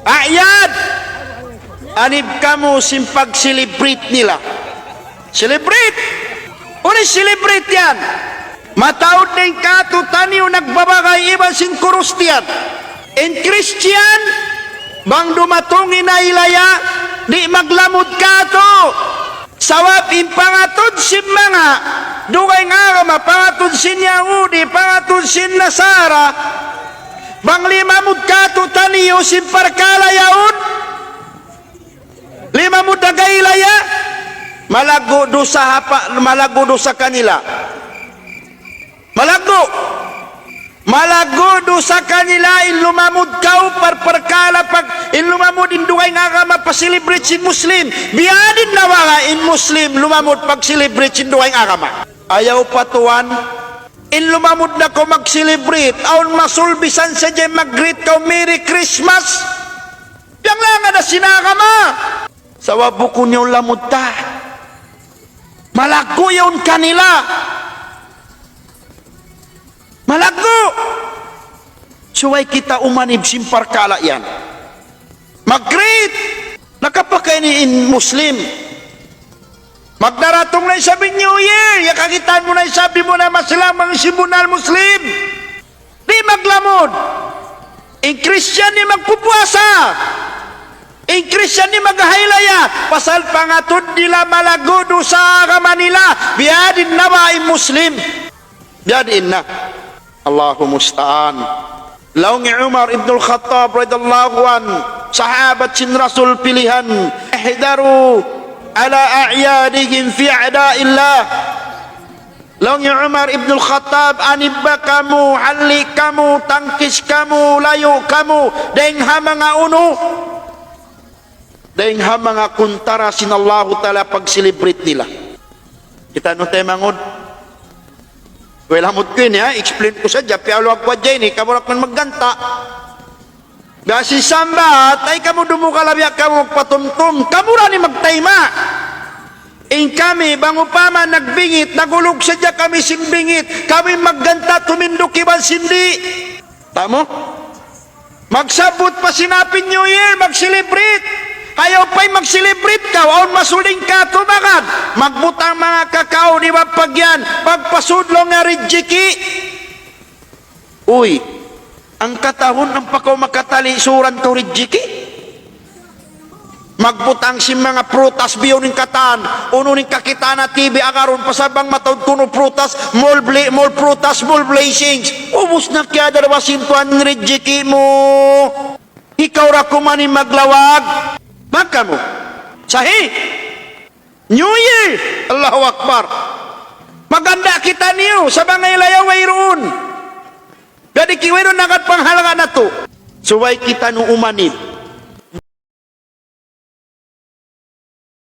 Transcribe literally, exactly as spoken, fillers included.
A'yad. Anib kamu sin pag-celebrate nila. Celebrate. Unu in celebrate yan? Mataud dayn kātu'taniyu nagbabagay iban sin Kristiyan. In Christian, bang dumatung in hailaya, di' maglamud kātu'. Sabab in pangatud sin manga dugaing agama, pangatud sin Yahudi, pangatud sin Nasara, bang limamud kātu'taniyu sin parkala' yaun, limamud ha hailaya, malaggu' dusa ha pa-, malaggu' dusa kanila. Malaggu'. Malaggu' dusa kanila in lumamud kaw par parkala' pag, in lumamud in dugaing agama pa-celebrate sin Muslim. Biya' diin na baha' in Muslim lumamud pag-celebrate sin dugaing agama. Ayaw pa tuwan, in lumamud na kaw mag-celebrate, awn masul bisan sadja mag-greet kaw, "Merry Christmas." Biya' laung na sin agama. Sabab bukun yaun lamud ta. Malaggu' yaun kanila. Malaggu'. Subay kita umanib sin parkala' yan. Mag-greet. Nakapakain in Muslim. Magdaratung na isab in New Year. Ya kakitaan mu na isab, di' mu na masilang bang in bunnal Muslim. Di' maglamud. In Christian di' magpupuasa. In Christian di' maghailaya. Pasal pangatud nila malaggu' dusa agama nila. Biya' diin na baha' in Muslim. Biya' diin na. Allahu musta'an. Laung hi Umar ibn al-Khattab radiyallahu anhu, sahabat sin Rasul pilihan, "احضروا على أعيادهم في أعداء الله." Laung hi Umar ibn al-Khattab, "Anib ba kamu, halli' kamu, tangkis kamu, layu' kamu, dayng ha manga unu, dayng ha manga kuntara sin Allahu Ta'ala pag-celebrate nila." Kita' niyu taymanghud. Well, lamud ku ini, ha? Explain ku sadja, piyaluag ku hadja ini, kamu ra man magganta'. Biya' sin sambat, ay kamu dumukala biya' kamu magpatumtum, kamu ra ini magtayma'. In kami, bang upama nagbingit, nagulug sadja kami sin bingit, kami magganta' tumindug iban sin di'. Tamu? Magsabbut pa sin Happy New Year, mag-celebrate. Ayaw pa in mag-celebrate kaw, awn masul dayn kātu' bagad. Magbutang manga kakaun iban pagyan, pagpasud laung niya rijiki'. Uy, hangka tahun ampa kaw makatali' suran kaw rijiki'? Magbutang sin manga prutas biyun in katan, unu in kakitaan ha T V agarun, pasal bang mataud kunu' prutas, more ble-, more prutas, more blessings. Ubus na kiyadar ba sin Tuhan in rijiki' mu. Ikaw ra kuman in maglawag. Maka mu. Sahi. New Year. Allahu Akbar. Maghanda' kitaniyu, sa' bang hailaya wayruun. Jadi ki wayruun nagad panghalga' natu'. Subay kitaniyu umanib.